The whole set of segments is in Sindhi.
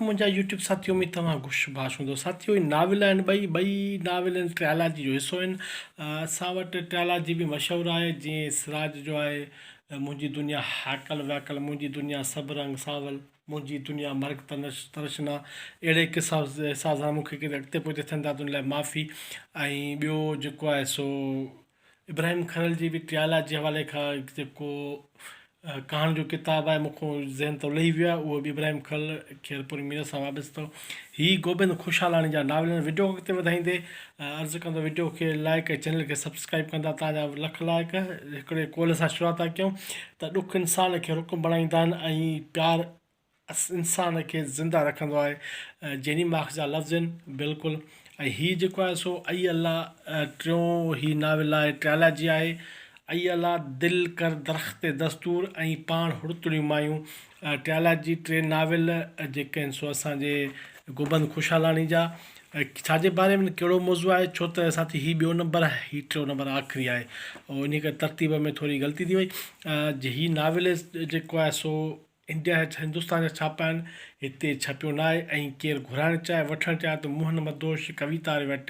عليڪم منهنجا يوٽيوب ساٿيو اميد توهان خوش باش هوندو ساٿيو هي ناول آهن ٻئي ٻئي ناول آهن ٽريالاجي جو حصو آهن اسان وٽ ٽريالاجي به مشهور آهي جيئن سراج جو آهي منهنجي دنيا هاڪل وياڪل منهنجي دنيا سڀ رنگ سانول منهنجي دنيا مرڪ تنش ترشنا اهڙي قصا حساب سان مونکي ڪٿي اڳتي پوئتي ٿين ٿا ته ان لاء معافي ۽ ٻيو جيڪو آهي سو ابراهيم کرل جي به ٽيالا جي حوالي کان جيڪو ڪهاڻين جو ڪتاب آهي مون کان ذهن تان لهي ويو آهي اهو به ابراهيم کرل خيرپور ميرس سان وابسته هي گوبند خوشحالاڻي جا ناول آهن وڊيو اڳتي وڌائيندي عرض ڪندو وڊيو کي لائڪ ۽ چينل کي سبسڪرائب ڪندا تان جا لک لائق هڪڙي قول سان شروعات ٿا ڪيون ته ڏک انسان کي رڪن بڻائيندا آهن ۽ پيار انسان کي زنده رکندو آهي جيني مارڪس جا لفظ آهن بلڪل ۽ هي جيڪو آهي سو اي الله ٽيون هي ناول آهي ٽريالاجي آهي اي الله دل ڪر درخت دستور ۽ پاڻ هڙتڙيون مايون ٽريالاجي ٽي ناول جيڪي آهن سو اسانجي گوبند خوشحالاڻي جا ڇا جي باري ۾ ڪهڙو موضوع آهي ڇو ته ساٿي هي ٻيو نمبر آهي هي ٽيون نمبر آخري آهي انهي ڪري ترتيب ۾ ٿوري غلطي ٿي وئي هي ناول جيڪو آهي سو انڊيا جا هندستان جا ڇاپا آهن هتي ڇپيو نه آهي ۽ ڪير گهرائڻ چاهي وٺڻ چاهي ته موهن مدهوش ڪويتا واري وٽ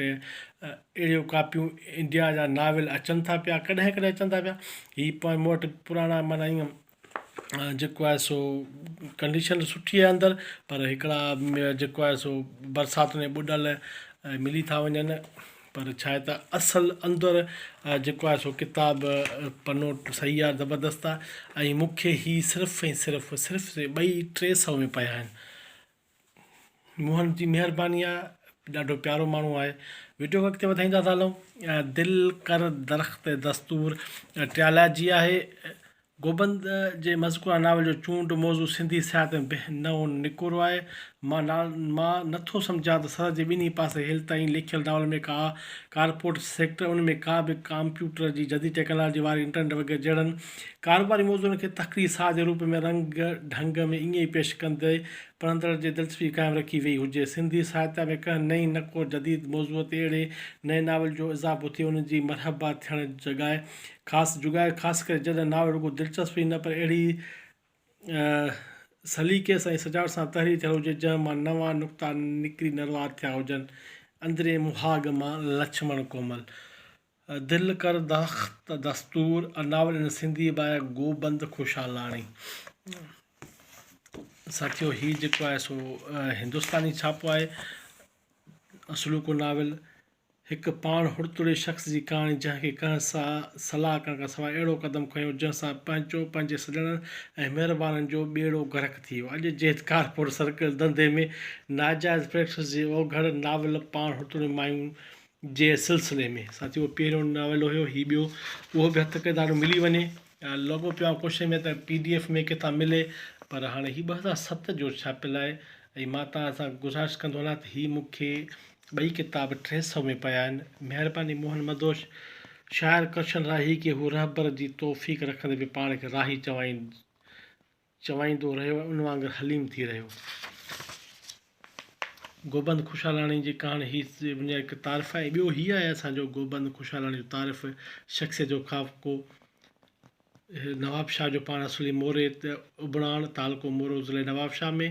اهڙيون ڪاپيون انڊيا جا ناول اچن ٿا پيا ڪڏهن ڪڏهن اچن ٿا پيا هي مون وٽ پراڻا معنيٰ ائين جيڪو آهي سو ڪنڊيشن سٺي آهي اندر پر هڪڙا جيڪو آهي سو برسات ۾ ٻڏل ملي ٿا وڃن پر ڇا آهي ته اصل اندر جيڪو آهي سو ڪتاب پنو صحيح آهي زبردست آهي ۽ مون کي هي صرف ۽ صرف صرف ٻئي 300 ۾ پيا آهن موهن جي مهرباني آهي ڏاڍو پيارو ماڻهو آهي وڊيو کي اڳتي وڌائيندا ٿا هلون دل ڪر درخت دستور ٽيالاجي آهي گوبند جي مذڪوره ناول جو چونڊ موضوع سنڌي ساهت ۾ بنهه نئون نڪورو آهي. مان مان نه ٿو سمجهان ته سرحد جي ٻنهي پاسي هيل تائين لکيل ناول ۾ ڪا ڪارپوريٽ سيڪٽر ان ۾ ڪا به ڪامپيوٽر جي جديد ٽيڪنالاجي واري انٽرنيٽ وغيره جهڙن ڪاروباري موضوعن کي تخليقي ساهه جي روپ ۾ رنگ ڍنگ ۾ ائين ئي پيش ڪندي پڙهندڙ جي دلچسپي قائم رکي ويئي هجي. سنڌي ساهتيه ۾ ڪنهن نئين نڪور جديد موضوع تي اهڙي نئين ناول جو اضافو ٿئي ان جي مرحبا ٿيڻ جڳائي خاص جڳائي خاص ڪري جڏهن ناول رڳو دلچسپ ئي نه پر اهڙي سليقي ۽ سجاوٽ سان تحرير ٿيل هجي جنهن مان نوان نقطا نڪري نروار ٿيا هجن. اندرين مهاڳ مان لڇمڻ ڪومل. دل ڪر دخت دستور، A Novel in Sindhi by Gobind Khushalani. ساٿيو هي جيڪو آهي سو هندستاني ڇاپو آهي اصلوڪو ناول. هڪ پاڻ هڙتڙي شخص جي ڪهاڻي جنهن کي ڪنهن سان صلاح ڪرڻ کان سواء اهڙو قدم کنيو جنهن سان پنهنجو، پنهنجي سڄڻن ۽ مهربانن جو ٻيڙو غرق ٿي ويو. اڄ جي ڪارپوريٽ سرڪل ڌنڌي ۾ ناجائز پريڪٽس جي اوگهڙ ناول پاڻ هڙتڙيون مايون جي سلسلي ۾. ساٿيو اهو پهريون ناول هيو هي ٻيو اهو به هٿ ڪيدارو ملي وڃي لڳو پيو آهيان ڪوشش ۾ ته پي ڊي ايف ۾ ڪٿان ملي پر هاڻي هي 2007 جو ڇاپيل آهي ۽ مان توهان سان گذارش ڪندو هلان ته هي مون کي ٻئي ڪتاب 300 ۾ پيا آهن. مهرباني موهن مدهوش. شاعر ڪرشن راهي کي هو رهبر جي توفيق رکندي به پاڻ کي راهي چوائيندو رهيو ۽ ان وانگر حليم ٿي رهيو. گوبند خوشحالاڻي جي ڪهاڻي هي بنيادي هڪ تعارف آهي ۽ ٻيو هي آهي اسان جو گوبند خوشحالاڻي جو تعارف شخصيت جو خاڪو. نوابشاهه جو پاڻ اصلي موري ابڻاڻ، تعلقو مورو ضلعي نوابشاهه ۾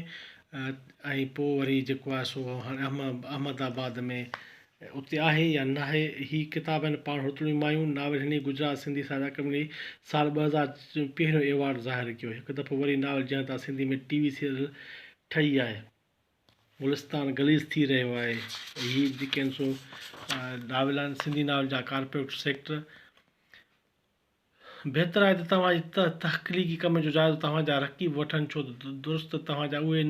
۽ پوء وري جيڪو آهي سو هاڻي احمد آباد ۾ اتي آهي يا ناهي هي ڪتاب آهن پاڻ هڙتڙيون مايون ناول هني گجرات سنڌي ساهتيه اڪيڊمي سال 2000 پهريون ايوارڊ ظاهر ڪيو هڪ دفعو وري ناول جنهن تان سنڌي ۾ ٽي وي سيريل ٺهي آهي گلستان غليظ ٿي رهيو آهي هي جيڪي آهن سو ناول آهن سنڌي ناول جا ڪارپوريٽ سيڪٽر بهتر آهي ته توهان جي تخليقي ڪم جو جائزو توهان جا رقيب وٺن ڇو ته درست توهان جا اهي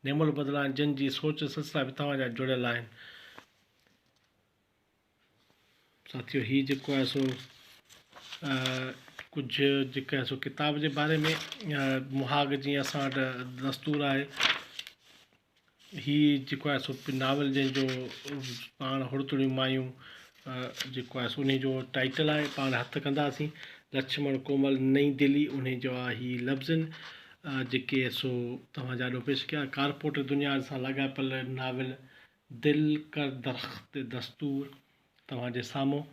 نعم البدل آهن جن جي سوچ سلسلا به توهان جا جڙيل آهن. ساٿيو هي جيڪو آهي سو ڪجهه جيڪو آهي سو ڪتاب جي باري ۾ مهاڳ جيئن اسان وٽ دستور آهي. هي جيڪو آهي سو ناول جنهن جو پاڻ هڙتڙيون مايون جيڪو آهي سو انهي جو ٽائيٽل آهي پاڻ هٿ ڪنداسين لڇمڻ ڪومل نئين دلي انهي جو آهي هي لفظن جيڪي سو توهان جي آڏو پيش ڪيا ڪارپوريٽ دنيا سان لاڳاپيل ناول دل ڪر درخت دستور توهان جي سامهون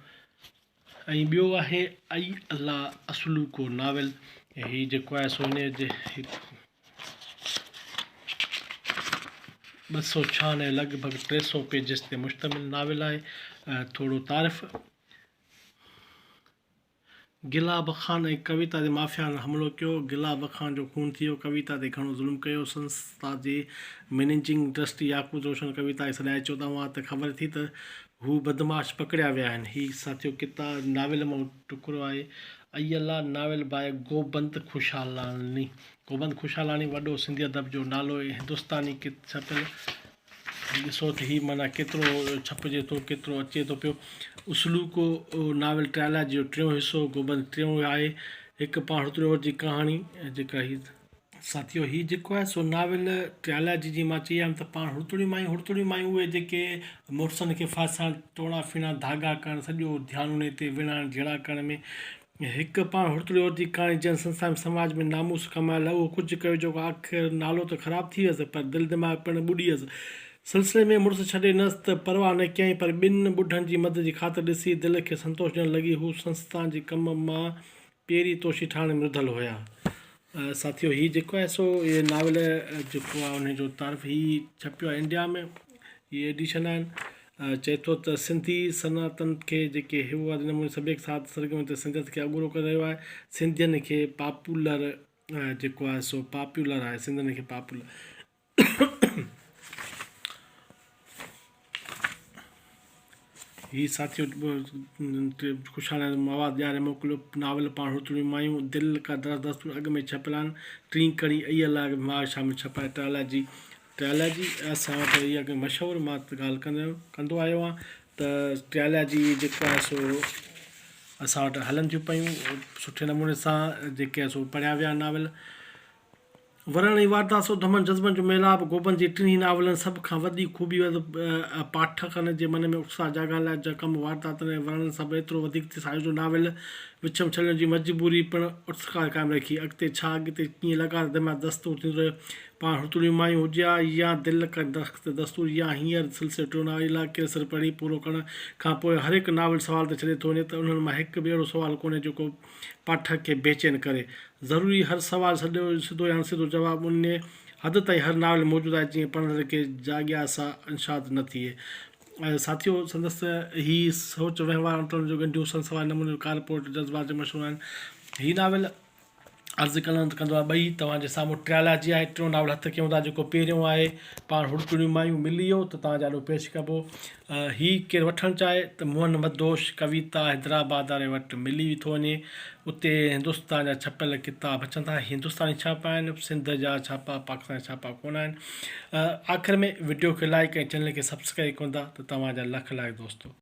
۽ ٻيو آهي اي الله اصلوڪو ناول هي جيڪو آهي سو هن جي 296 لڳ ڀڳ 300 پيجز تي مشتمل ناول آهي. ٿورو تعارف. گلاب خان ۽ ڪويتا تي مافيائن حملو ڪيو، گلاب خان جو خون ٿي ويو، ڪويتا تي گهڻو ظلم ڪيو، سنسٿا جي مئنيجنگ ٽرسٽي يعقوب روشن ڪويتا کي سڏائي چيو ته اوهان ته خبر ٿي ته هو بدمعاش پڪڙيا ويا آهن. هي ساٿيو ڪتاب ناول مان ٽڪرو آهي. اي الله ناول باء گوبند خوشحالاڻي گوبند خوشحالاڻي وڏو سنڌي ادب جو نالو هندستاني ڇپيل ڏسو ته هي معنيٰ ڪيترو ڇپجي ٿو ڪيترو اچي ٿو پيو. اصلوڪو ناول ٽرائلاجي جو ٽيون حصو گوبند ٽيون آهي. هڪ پاڻ هتڙيور جي ڪهاڻي جيڪا هي. ساٿيو هي جيڪو آهي سو ناول ٽرائلاجي جي مان چئي آيم ته پاڻ هڙتڙيون مايون هڙتڙيون مايون اهي جيڪي مڙسن کي ڦاسائڻ ٽوڻا ڦيڻا ڌاڳا ڪرڻ سڄو ڌيان انهي تي وڙهائڻ جهيڙا ڪرڻ ۾ هڪ پاڻ هڙتڙي عورت جي ڪهاڻي جنهن سنسار ۾ سماج ۾ ناموس ڪمايل لاء اهو ڪجهه ڪيو جيڪو آخر نالو ته خراب ٿي ويس پر دل دماغ پڻ ٻڏي ويس. سلسلي ۾ مڙس ڇڏي نس ته پرواهه نه ڪيائين پر ٻن ٻڍن جي مدد جي خاطر ڏسي دل کي سنتوش ڏيڻ لڳي. هو سنستان جي ڪم مان پيري توشي ٺاهڻ ۾ رڌل هيا. ساٿيو هي جيڪو آهي سو اهي ناول جيڪو آهي انهي جو تعارف هي ڇپيو آهي انڊيا ۾ هي ايڊيشن آهن چئي ٿو ته سنڌي سناتن کي جيڪي هو واري نموني سڀيڪ ساٿ سرگرمي تي سنڌيت کي اڳرو ڪري رهيو آهي سنڌين کي پاپولر جيڪو آهي سو پاپولر آهي سنڌين کي پاپولر هي ساٿيو خوشحال مواد ڏياري موڪليو ناول پاڻ هتڙيون مايون دل کا درس دستور اڳ ۾ ڇپيل آهن ٽين ڪڙي اي الاء ماء شامل ڇپائي ٽرالاجي ٽرالاجي اسان وٽ اها هڪ مشهور مان ڳالهه ڪندو ڪندو آيو آهيان ته ٽرالاجي جيڪو آهي سو اسان وٽ هلن ٿيون پيون سٺي نموني سان جيڪي سو پڙهيا ويا ناول ورڻ ۽ واردات سوڌمن جذبن جو ميلاپ گوبند جي ٽنهي ناولن سڀ کان وڏي خوبي پاٺڪن جي من ۾ اتساهه جاڳائڻ لاء جا ڪم وارداتن ۽ ورڻن سان به ايترو وڌيڪ ٿي سايو جو ناول وچ ۾ ڇڏڻ جي مجبوري پڻ اتساهه قائم رکي. اڳتي ڇا اڳتي ڪيئن لڳاتار دماغ دستور ٿيندو رهيو. پاڻ هرتڙيون مايون هجي ها يا دل ڪا درخت دستور يا هينئر سلسلو ٽيون ناول الاء ڪير سر پڙهي پورو ڪرڻ کان پوء هر هڪ ناول سوال تي ڇڏي ٿو وڃي ته انهن مان هڪ به اهڙو سوال ڪونهي جيڪو پاٺڪ کي بيچين ڪري. ضروري هر سوال سڌو يا اڻ سڌو جواب انهيء حد تائين هر ناول ۾ موجود آهي جيئن پڙهندڙ کي جاڳياسا انشاد نه ٿئي. ساٿيو سندس هي سوچ وهنوار اڻٽڻ جو ڳنڍيون سنس واري نموني جو ڪارپوريٽ جذبات جو مشهور آهن. هي ناول عرض ڪرڻ ڪندو آهي ٻئي توهان جي سامهون ٽريالاجي آهي ٽيون ناول هٿ ڪيون ٿا جيڪو پهريون آهي پاڻ هڙڪڙيون مايون ملي ويو ته توهان جي آڏو پيش ڪبو هي ڪير وٺڻ چاهي ته موهن مدهوش ڪويتا حيدرآباد واري وٽ ملي ٿو وڃي اتي هندستان جا ڇپيل ڪتاب اچن ٿا هي هندستاني ڇاپا آهن سنڌ جا ڇاپا پاڪستان جا ڇاپا ڪونه آهن آخر ۾ وڊيو کي لائڪ ۽ چينل کي سبسڪرائب ڪندا ته توهان جا لک لائق دوستو.